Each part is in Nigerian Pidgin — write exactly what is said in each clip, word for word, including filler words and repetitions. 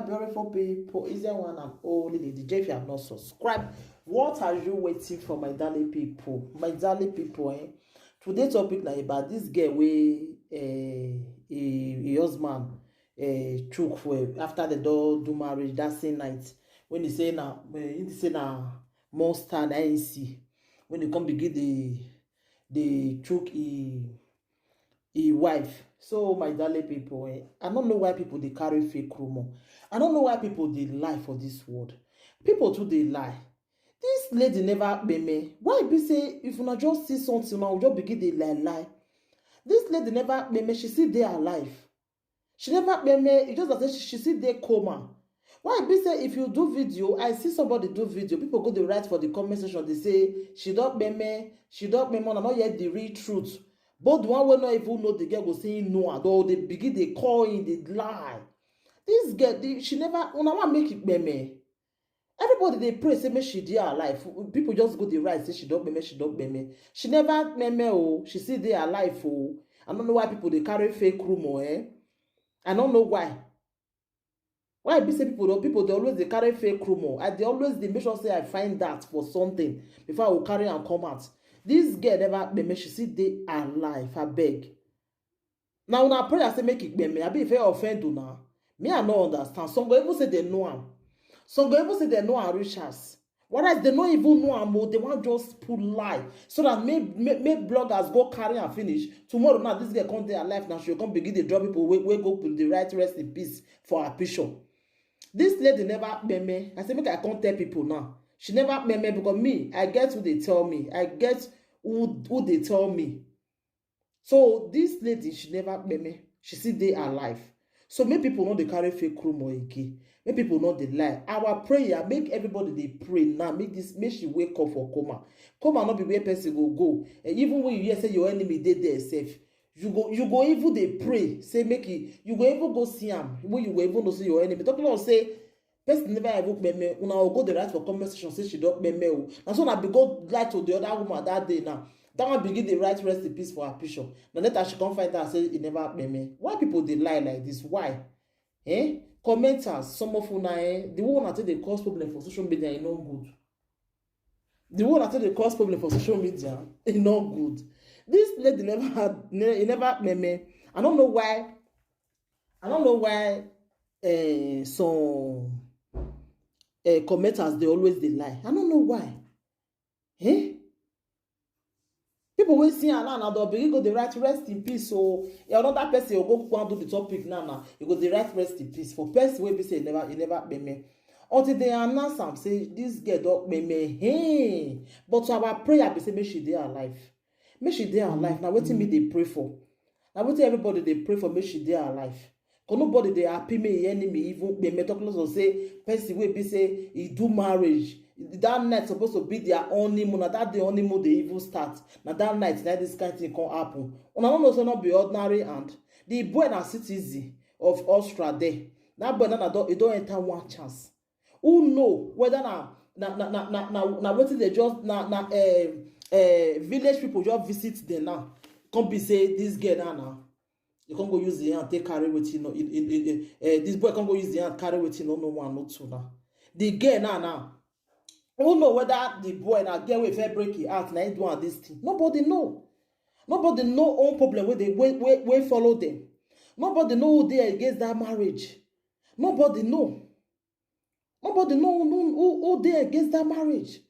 Beautiful people, is there one and only Lady J? If you have not subscribed, what are you waiting for, my darling people? My darling people, eh? Today topic na about this girl wey eh, a, a husband eh, chook for after the door do marriage that same night, when he say na eh, he say na monster na he see, when he come begin the the chook he him wife. So my darling people, eh, I don't know why people they carry fake rumor. I don't know why people they lie for this world. People too they lie. This lady never pay me. Why be say if una just see something now, just begin dey lie lie? This lady never pay me. She still dey alive. She never pay me. It just that she, she still dey coma. Why be say if you do video, I see somebody do video, people go dey write for the comment section, they say she don pay me, she don pay me, I not yet the real truth. But the one wey not even know the girl go say no, though they begin they call in the lie. This girl, the, she never una wan make it pay me. Everybody they pray say make she dey alive. People just go dey write say she don pay me, she don pay me. She never pay me oh, she still dey alive oh. I don't know why people they carry fake rumor, eh? I don't know why. Why be say people don people they always they carry fake rumor? I they always they make sure say I find that for something before I will carry and come out. This girl never pay me, she still dey alive. I beg. Now una prayer say make it pay me. I be if I offend una. Me I no understand. Some go even say they know am. Some go even say they know am reach us. Whereas they no even know am, oh, they want just put lie so that make, make, make bloggers go carry and finish. Tomorrow now, this girl come dey alive now. She come begin dey draw people wey wey go put the right rest in peace for her picture. This lady never pay me. I say make I come tell people now. She never pay me because me, I get who they tell me. I get who who they tell me. So this lady, she never pay me. She still dey alive. So make people no dey carry fake rumor again. Make people no dey lie. Our prayer, make everybody dey pray now. Make this, make she wake up for coma. Coma no be where person go go. And even when you hear say your enemy dey there safe, you go you go even dey pray. Say make it, you go even go see am. When you go even know say your enemy. Talk about say person never even pay me. Una go go the right for comment section say she don pay me. Oh. And so I be go lie to the other woman that day now. That one begin the right rest in peace for her picture. Now later she come find out say he never pay me. Why people they lie like this? Why? Eh? Commenters, some of una eh, the one I think they cause problem for social media is not good. The one I think they cause problem for social media is not good. This lady never had, ne- he never pay me. I don't know why. I don't know why uh, some uh, commenters they always they lie. I don't know why. Eh? People will see and now they'll begin go the right rest in peace. So another person will go go and do the topic now. Now you go the right rest in peace for person will be say never you never pay me until they announce am say this girl don pay me. Hey, but our prayer be say make she dey alive. Make she dey alive. Now wetin me dey pray for? Now wetin everybody dey pray for? Make she dey alive. Cause nobody dey happy me enemy even pay me talk less of say person wey be say he do marriage that night supposed to be their honeymoon. Na that day honeymoon dey even start. Na that night na this kind thing come happen. Una no know say no be ordinary hand. The boy na citizen of Austria there. That boy na na don e don enter one chance. Who know whether na na na na na na, na wetin dey just na na uh, uh, village people just visit them now. Come be say this girl now now you come go use the hand take carry wetin no in in in uh, this boy come go use the hand carry wetin no no one no two now. The girl now now who know whether the boy na girl wey fit break him heart na him do am this thing? Nobody know. Nobody know own problem wey dey wey wey wey follow them. Nobody know who dey against that marriage. Nobody know. Nobody know who who who dey against that marriage.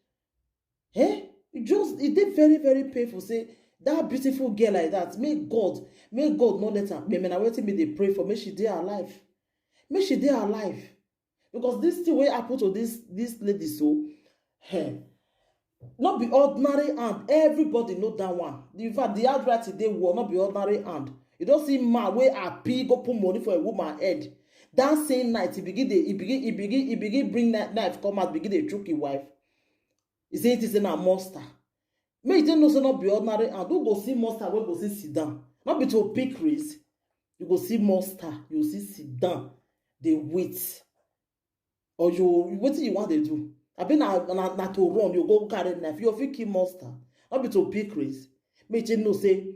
Eh? It just it dey very very painful say that beautiful girl like that, make God, make God no let am pay me. Na wetin me dey pray for, make she dey alive. Make she dey alive. Because this thing wey happen to this this lady so, eh, no be ordinary hand. Everybody know that one. In fact, the handwriting dey well, no be ordinary hand. You don see man wey happy go put money for a woman head. That same night, he begin dey he begin he begin he begin bring kni- knife come out, begin dey chook him wife. He say it is a monster. Make you take know say no be ordinary hand. Who go see monster wey go see sit down? No be to pick race. You go see monster, you see sit down, dey wait. Or you wetin you wan dey do? Abi na na na to run, you go carry knife, you fit kill monster. No be to pick race. Make you know say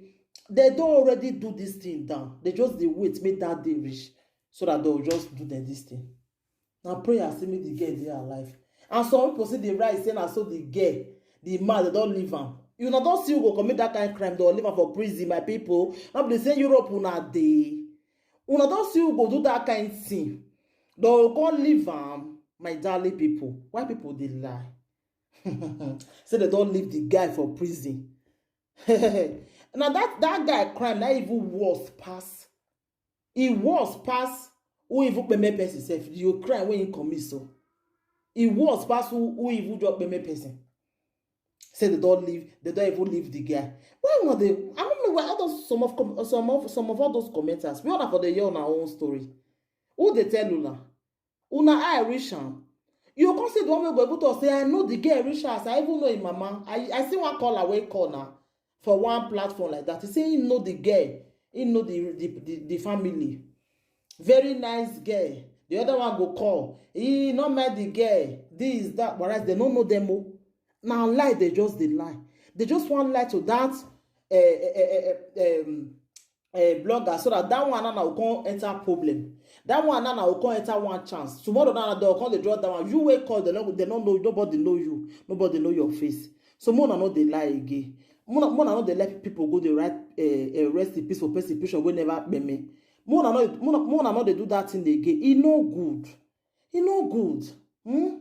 they don already do this thing down. They just dey wait make that day reach so that they will just do them this thing. Na prayer say make the girl dey alive. And some people say the right say na so the girl, the man, they don't leave am. You know, don't see who go commit that kind of crime, they leave am for prison, my people. Not be say Europe una dey. Una don't see who go do that kind of thing. They go come leave am, my darling people. Why people dey lie? Say they don't leave the guy for prison. Now that, that guy crime, that even worse pass. E worse pass who even payment person sef. You crime when you commit so. E worse pass who, who even just payment person. Say they don't leave, they don't even leave the guy. Why not they? I don't know why others, some of com- some of some of all those commenters. We all for the year on our own story. Who they tell una? Una eye reach am. You come see the one wey go even talk say, "I know the girl reach house. I even know him mama." I, I see one caller wey call now for one platform like that. He say he know the girl. He know the the, the, the family. Very nice girl. The other one go call. He not met the girl. This, that. Whereas they don't know them all. Now lie, they just dey lie. They just want lie to that uh, uh, uh, uh, um, uh, blogger, so that that one now go come enter problem. That one now go come enter one chance. Tomorrow now they come dey draw that one. You wake up, they no, they no know, nobody know you, nobody know your face. So Mona no dey lie again. Mona, Mona no dey let people go dey write uh, uh, rest in peace for person picture wey never pay me. Mona no, Mona, Mona no dey do that thing again. E no good. E no good. Hmm?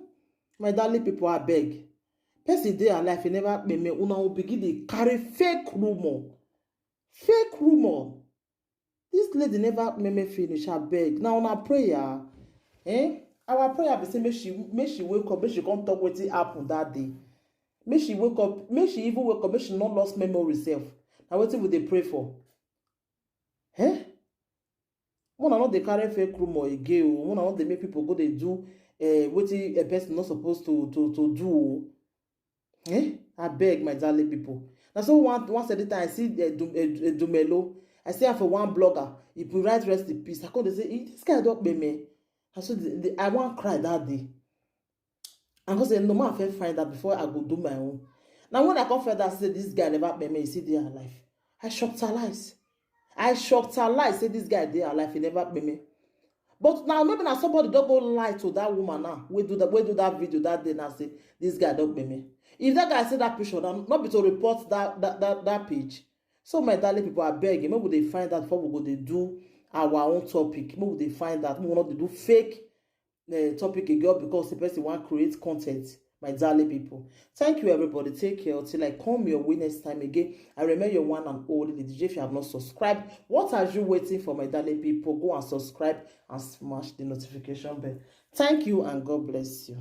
My darling people, I beg. Person dey alive, e never pay me. Una will begin dey carry fake rumor. Fake rumor. This lady never meme finish, I beg. Now on our prayer, eh? Our prayer be say make she make she wake up, make she come talk wetin happen that day. Make she wake up, make she even wake up, make she not lost memory self. Now wetin we dey pray for? Eh? Mona not dey carry fake rumor again. Oh. Mona not dey make people go dey do uh, wetin a person not supposed to to to do. Oh. Eh? I beg my darling people. Now so one one certain time I see uh, Dum, uh, Dumelo. I see her for one blogger. If we write rest in peace, I come dey say, "Eh, this guy don't pay me." I said, the, the, "I want cry that day." I go say, "No man, I find that before I go do my own." Now when I come find out say this guy never pay me, he see dey alive. I shocked her lies. I shocked her lies. Say this guy dey alive, he never pay me. But now maybe now somebody don't go lie to that woman now. We do that. We do that video that day now. Say this guy don't pay me. If that guy see that picture, now not be to report that that that, that page. So my darling people, I beg you, maybe they find that before we go they do our own topic. Maybe they find that we not to do fake uh, topic again because the person want create content. My darling people, thank you everybody. Take care until I come your way next time again. I remember your one and only Lady J. If you have not subscribed, what are you waiting for, my darling people? Go and subscribe and smash the notification bell. Thank you and God bless you.